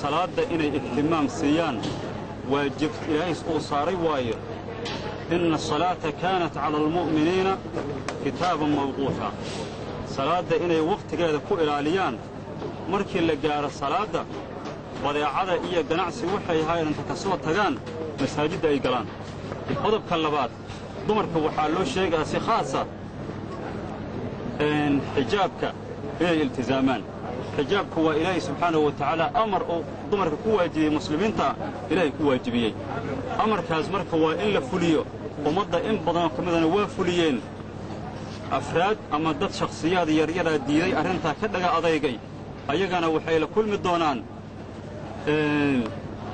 Salaadda inay ihtimaam siiyaan waajib Ilaahay uu saaray waayo. Ina asalaata kaanat cala almu'miniina kitaaban mawquuta. Salaadda inay wakhtigeeda ku ilaaliyaan. Markii la gaaro salaadda, badeecada iyo ganacsi waxay ahaayeen inta ka soo tagaan masaajidda ay galaan. Qodobka labaad, dumarka waxaa loo sheegaa si khaasa xijaabka inay iltisaamaan. Xijaabku waa Ilaahay subxaanahu wa tacaala amar uu dumarka ku waajibiyey, muslimiinta Ilaahay ku waajibiyey. Amarkaas marka waa in la fuliyo. Ummadda in badanoo ka midana waa fuliyeen. Afraad ama dad shakhsiyaad yaryaraa diiday arrintaa, ka dhaga adaygay, ayagana waxay la kulmi doonaan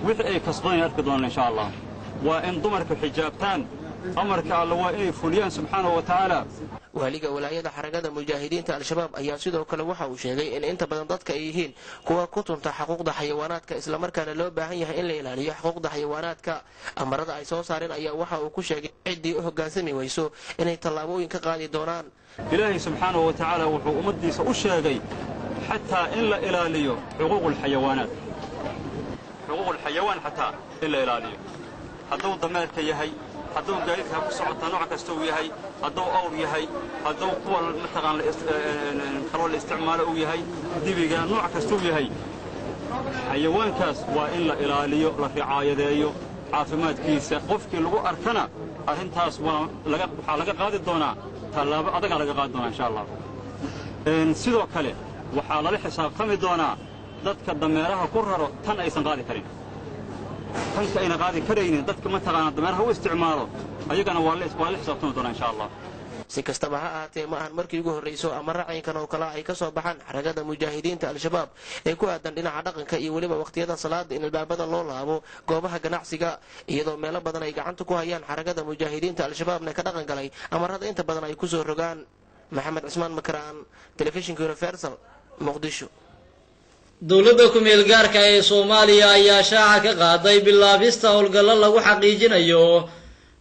wixii ay kasbadan arki doonaan, insha Allah. Waa in dumarku xijaabtaan. Amarka Alla waa inay fuliyaan subxaanahu wa tacaala. Waaliga walaayada Xarakada Mujaahidiinta Al-Shabaab ayaa sidoo kale waxa uu sheegay in inta badan dadka ay yihiin kuwa ku tunta xuquuqda xayawaanaadka, islamarkaana loo baahan yahay in la ilaaliyo xuquuqda xayawaanaadka. Amarada ay soo saareen ayaa waxa uu ku sheegay ciddii u hoggaansami weyso inay tallaabooyin ka qaadi doonaan. Ilaahay subxaanahu wa tacaala wuxuu ummaddiisa u sheegay xataa in la ilaaliyo xuquuqulxayawaanaat, xuquuqulxayawaan xataa in la ilaaliyo. Hadduu dameerka yahay, hadduu gaadiidka ku socota nooc kasta uu yahay, hadduu awr yahay, hadduu kuwa mataqaan kaloo la isticmaalo uu yahay, dibiga, nooc kasta uu yahay, xayawaankaas waa in la ilaaliyo, la ricaayadeeyo caafimaadkiisa. Qofkii lagu arkana arrintaas waa waxaa laga qaadi doonaa tallaabo adagaa laga qaadi doonaa, insha Allah. Sidoo kale waxaa lala xisaabtami doonaa dadka dameeraha ku raro tan aysan qaadi karin, tanka ayna qaadi karaynin. Dadka mataqaanaa dameeraha u isticmaalo ayagana waa la xisaabtami doonaa, insha Allah. Si kastaba ha ahaatee, ma ahan markii ugu horrayso amara caynkan oo kale ay ka soo baxaan Xarakada Mujaahidiinta Al-Shabaab ee ku aadan dhinaca dhaqanka iyo weliba wakhtiyada salaada in albaabada loo laabo goobaha ganacsiga, iyadoo meelo badan ay gacanta ku hayaan Xarakada Mujaahidiinta Al-Shabaabna ka dhaqan galay amarada inta badan ay kusoo rogaan. Maxamed Cismaan Makraan, Telefishinka Universal, Muqdisho. Dowladda ku-meel gaarka ee Soomaaliya ayaa shaaca ka qaaday bilaabista howlgallo lagu xaqiijinayo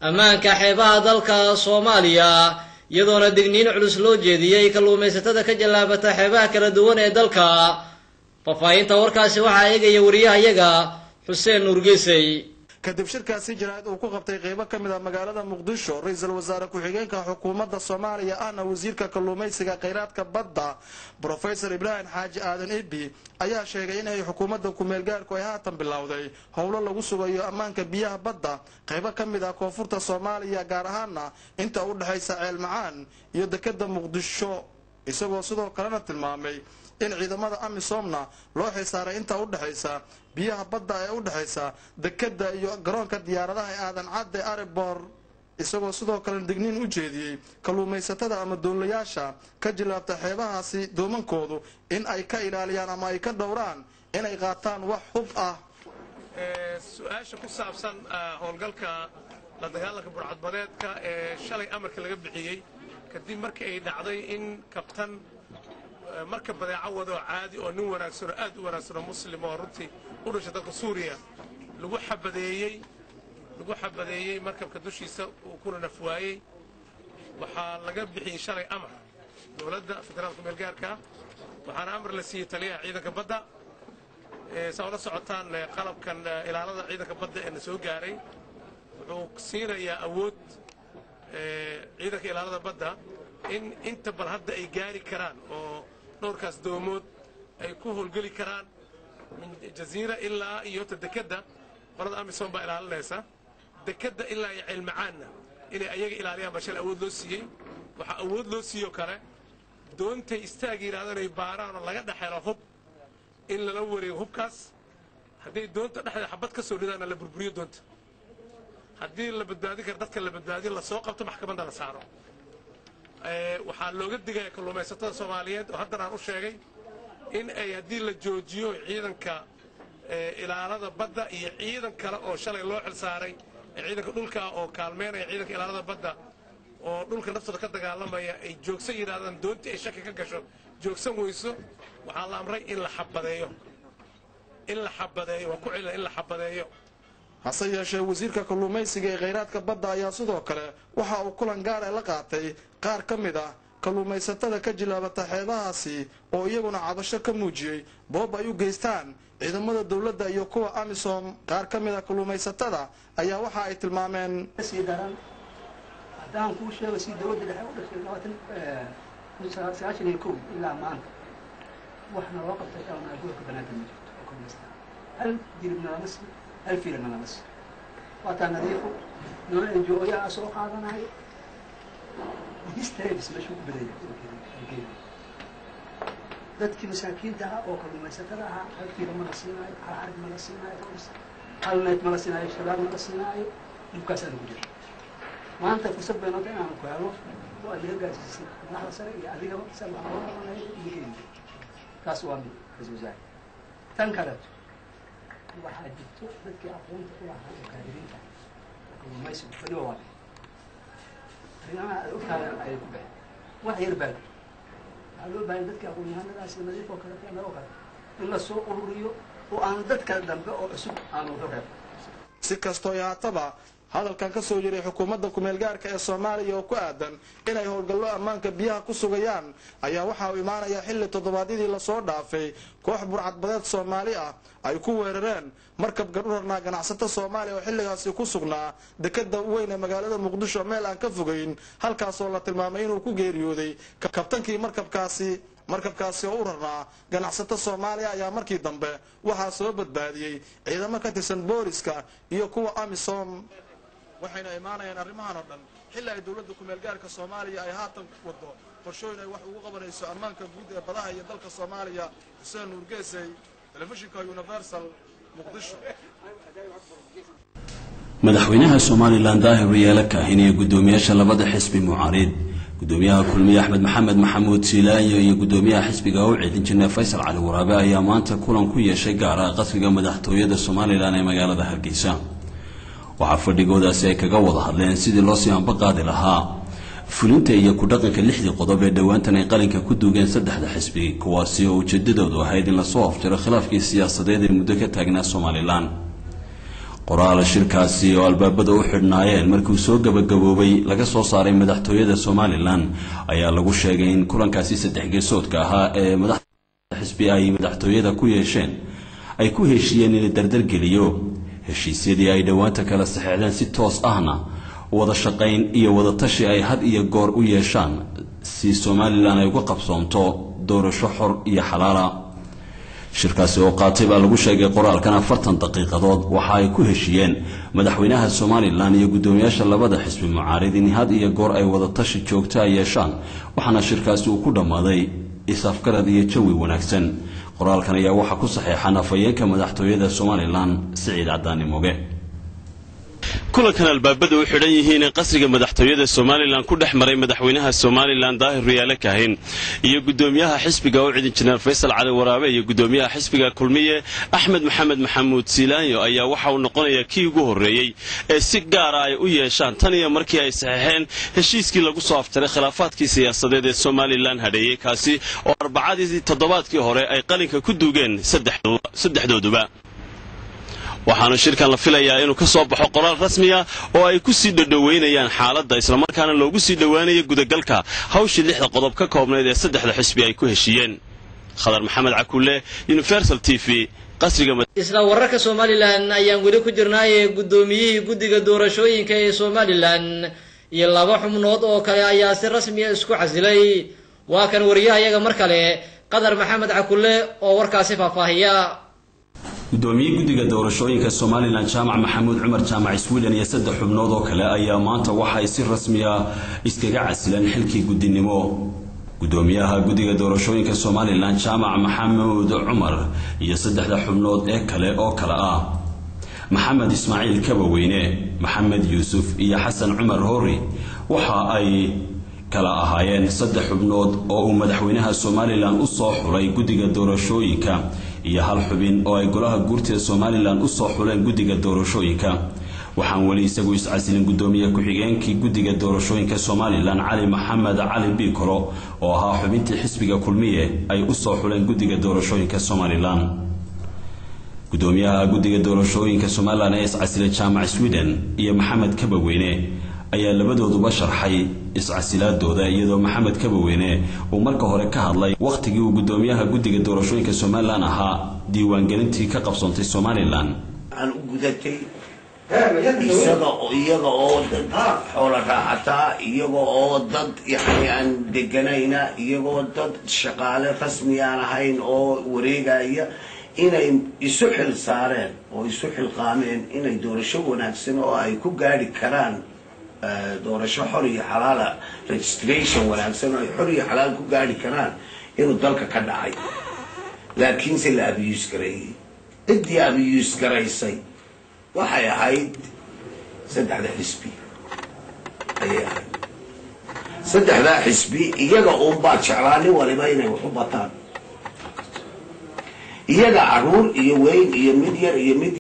ammaanka xeebaha dalka Soomaaliya, iyadoona digniin culus loo jeediyey kalluumaysatada ka jallaabata xeebaha kala duwan ee dalka. Faahfaahinta warkaasi waxaa eegaya wariyahayaga Xuseen Nuur Geesey. Kadib shirkaasi jaraa'id uu ku qabtay qeybo ka mid ah magaalada Muqdisho ra-iisul wasaare ku-xigeenka xukuumadda Soomaaliya ahna wasiirka kalluumaysiga, kheyraadka badda, Brofesor Ibraahim Xaaji Aadan Ibi, ayaa sheegay in ay xukuumadda ku-meelgaarku ay haatan bilowday howlo lagu sugayo ammaanka biyaha badda qeybo ka mid ah koonfurta Soomaaliya, gaar ahaana inta u dhexaysa Ceelmacaan iyo dekeda Muqdisho, isagoo sidoo kalena tilmaamay in ciidamada AMISOMna loo xilsaaray inta u dhexaysa biyaha badda ee u dhexaysa dekeda iyo garoonka diyaaradaha ee Aadan Cadde Airport, isagoo sidoo kalena digniin u jeediyey kalluumaysatada ama doonlayaasha ka jilaabta xeebahaasi doomankoodu in ay ka ilaaliyaan ama ay ka dhowraan inay qaataan wax hub ah. Su-aasha ku saabsan howlgalka la dagaalanka burcadbadeedka ee shalay amarka laga bixiyey kadib markii ay dhacday in kabtan marka badeeco wadoo caadi oo nin wanaagsan oo aad u wanaagsan oo Muslim oo runtii u dhashay dalka Suuriya lagu xabadeeyey markabka dushiisa uu kuna nafwaayey, waxaa laga bixiyey shalay amar dowladda federaalka meelgaarka. Waxaana amar la siiyey taliyaha ciidanka badda. Saa ula socotaan, qalabkan ilaalada ciidanka badda ee na soo gaaray wuxuu siinayaa awood ciidanka ilaalada badda in inta bal hadda ay gaari karaan oo dhowrkaas doomood ay ku howlgeli karaan min Jaziira ilaa iyo ta dekedda. Qolada AMISOM baa ilaalinaysa dekedda ilaa iyo Ceelmacaanna inay ayaga ilaaliyaan baa shalay awood loo siiyey. Waxaa awood loo siiyoo kale doontay istaag yidhahdaan ay baaraan oo laga dhexelo hub in lala wareego hubkaas. Hadday doonta dhexdeeda xabad ka soo ridaana, la burburiyo doonta. Haddii la badbaadin karo dadka la badbaadiyo, lasoo qabto, maxkamadda la saaro. Waxaa looga digaya kalluumaysatada Soomaaliyeed oo haddan aan u sheegay in ay haddii la joojiyo ciidanka ilaalada badda iyo ciidan kale oo shalay loo xilsaaray, ciidanka dhulka oo kaalmeynaya ciidanka ilaalada badda oo dhulka naftooda ka dagaalamaya, ay joogsan yidhahdaan doontii ay shaki ka gasho, joogsan weyso, waxaa la amray in la xabadeeyo, in la xabadeeyo. Waan ku celina, in la xabadeeyo. Hase yeeshee, wasiirka kalluumaysiga ee kheyraadka badda ayaa sidoo kale waxa uu kulan gaar ah la qaatay qaar ka mid ah Kalluumaysatada ka jilaabata xeebahaasi oo iyaguna cabasho ka muujiyey boob ay u geystaan ciidamada dowladda iyo kuwa AMISOM. Qaar ka mid a kalluumaysatada ayaa waxa ay tilmaameen: Sii daran haddaan kuu sheego, si dowladda dhexe u dhashay 2091 ilaa maanta waxna loo qabtay dhalmaa gobolka Banaadir ma jirto oo kalluumaysatada. Hal jirib nalama sii, hal fiila nalama sii. Waataa nadiifo nolo NGO-yaa soo qaadanayo distribs meesha ku badanya. Dadkii masaakiinta ahaa oo kalluumaysatada ahaa hal fiila ma la siinaayo, hal xarig ma la siinaayo, hal net ma la siinaayo, shabaab ma la siinaayo. Dhibkaasaa lagu jira. Maanta fursad bay noota inaanu ku helo oo aad naga gaarsiisay madaxda sare iyo adigaba sa wax loo qabanayo iyo taas waa mid, ra-isul wasaare. Tan kaleeto, waxaa jirto dadkii aqoonta u lahaa oo kaadiriinta oo kalluumaysigu badiba waa bixi. Arrimaha aad ogtahay ayay ku baxeen. Wax yar baa jiro. Waxaa loo baahanya dadkii aqoon-yahanadaas nadiif oo kaleeto annagoo kale in la soo ururiyo oo aanu dadka dambe oo cusub aanu wuxu reebo. Si kastoo ay haataba, hadalkan ka soo jiray xukuumadda kumeelgaarka ee Soomaaliya oo ku aadan inay howlgallo ammaanka biyaha ku sugayaan ayaa waxa uu imaanayaa xilli toddobaadyadii lasoo dhaafay koox burcadbadeed Soomaali ah ay ku weerareen markab gadhurarnaa ganacsato Soomaaliya oo xilligaasi ku sugnaa dekada weyn ee magaalada Muqdisho meel aan ka fogeyn, halkaasoo la tilmaamay inuu ku geeriyooday kabtankii markabkaasi. Markabkaasi oo u rarnaa ganacsato Soomaaliya ayaa markii dambe waxaa soo badbaadiyey ciidamo ka tirsan booliska iyo kuwa AMISOM. Waxayna imaanayaan arrimahan oo dhan xilli ay dowladda kumeelgaarka Soomaaliya ay haatan waddo qorshooyin ay wax ugu qabanayso ammaanka guud ee badaha iyo dalka Soomaaliya. Xuseen Nuur Geesay, Telefishinka Universal, Muqdisho. Madaxweynaha Somalilan Daahir Riyaale Kaahin iyo guddoomiyaasha labada xisbi mucaarid, gudoomiyaha Kulmiye Axmed Maxamed Maxamuud Siilaanyo iyo gudoomiyaha xisbiga UCID Injineer Faysal Cali Waraabe, ayaa maanta kulan ku yeeshay gaara qasriga madaxtooyada Somalilan ee magaalada Hargeysa. Waxaa fadhigoodaasi ay kaga wada hadleen sidii loo sii anba qaadi lahaa fulinta iyo ku dhaqanka lixdii qodob ee dhowaantan ay qalinka ku duugeen saddexda xisbi, kuwaasi oo ujeedadoodu ahayd in lasoo afjaro khilaafkii siyaasadeed ee muddo ka taagnaa Somalilan. Qoraal shirkaasi oo albaabada u xidhnaayeen markuu soo gabagaboobay laga soo saaray madaxtooyada Somalilan ayaa lagu sheegay in kulankaasi saddex geesoodka ahaa ee madaxda xisbi ay madaxtooyada ku yeesheen ay ku heshiiyeen in la dardargeliyo heshiisyadii ay dhowaanta kala saxeexdeen, si toos ahna wada shaqayn iyo wadatashi ay had iyo goor u yeeshaan si Somalilan ay uga qabsoonto doorasho xor iyo xalaala. Shirkaasi oo qaatay, baa lagu sheegay qoraalkan, 40 daqiiqadood, waxa ay ku heshiiyeen madaxweynaha Somalilan iyo guddoomiyaasha labada xisbi mucaarid in had iyo goor ay wadatashi joogto ay yeeshaan, waxaana shirkaasi uu ku dhammaaday is-afgarad iyo jawi wanaagsan. Qoraalkan ayaa waxaa ku saxeexan afhayeenka madaxtooyada Somalilan, Siciid Cadaani Moge. Kulankan albaabada u xidhan yihiin ee qasriga madaxtooyada Somalilan ku dhex maray madaxweynaha Somalilan Daahir Riyaale Kaahin iyo gudoomiyaha xisbiga UCID Injineer Faysal Cali Waraabe iyo gudoomiyaha xisbiga Kulmiye Axmed Maxamed Maxamuud Siilaanyo ayaa waxa uu noqonayaa kii ugu horreeyey ee si gaara ay u yeeshaan tan iyo markii ay saxeexeen heshiiskii lagu soo afjaray khilaafaadkii siyaasadeed ee Somalilan hadheeyey, kaasi oo Arbacadii toddobaadkii hore ay qalinka ku duugeen saddexdooduba. Waxaana shirkan la filayaa inuu ka soo baxo qoraal rasmiya oo ay ku sii dhadhoweynayaan xaaladda, islamarkaana loogu sii dhowaanayo gudagalka hawshii lixda qodob ka koobnayd ee saddexda xisbi ay ku heshiiyeen. Khadar Maxamed Cakulle, Universal TV, qasriga. Isla wararka Somalilan ayaan weli ku jirnaaye, guddoomiyihii guddiga doorashooyinka ee Somalilan iyo laba xubnood oo kale ayaa si rasmiya isku casilay. Waa kan wariyahayaga mar kale, Qadar Maxamed Cakulle, oo warkaasi faahfaahiya. Gudoomiye guddiga doorashooyinka Somalilan Jaamac Maxamuud Cumar Jaamac Sweden iyo saddex xubnood oo kale ayaa maanta waxa ay si rasmiya iskaga casileen xilkii guddinimo. Gudoomiyaha guddiga doorashooyinka Somalilan Jaamac Maxamuud Cumar iyo saddexda xubnood ee kale oo kale ah Maxamed Ismaaciil Kabaweyne, Maxamed Yuusuf iyo Xasan Cumar Hori waxa ay kala ahaayeen saddex xubnood oo uu madaxweynaha Somalilan u soo xulay guddiga doorashooyinka iyo hal xubin oo ay golaha guurtida Somalilan u soo xuleen guddiga doorashooyinka. Waxaan weli isagu iscasilin gudoomiye ku-xigeenkii guddiga doorashooyinka Somalilan Cali Maxamed Cali Biikolo oo ahaa xubintii xisbiga Kulmiye ay u soo xuleen guddiga doorashooyinka Somalilan. Gudoomiyaha guddiga doorashooyinka Somalilan ee iscasilay Jaamac Sweden iyo Maxamed Kabaweyne Ayaa labadooduba sharxay iscasilaadooda, iyadoo Maxamed Kabaweyne uu marka hore ka hadlay wakhtigii uu guddoomiyaha guddiga doorashooyinka Somalilan ahaa diiwaangelintii ka qabsoontay Somalilan. Aan u gudatay isaga, iyaga oo dad xoolo raacataa, iyaga oo dad yani aan deganayna, iyagoo dad shaqaale rasmi aan ahayn oo wareegaya, inay isu xil saareen oo isu xilqaameen inay doorasho wanaagsan oo ay ku gaari karaan doorasho xor iyo xalaala, registration wanaagsan oo ay xor iyo xalaal ku gaari karaan inuu dalka ka dhacay, laakiinse la abuse gareeyey. Ciddii abuse garaysay waxay ahayd saddexda xisbi ayay ahayd. Saddexdaa xisbi iyaga uunbaa jeclaa nin waliba inay wax u bataan, iyaga caruur iyo weyn iyo mid yar iyo mid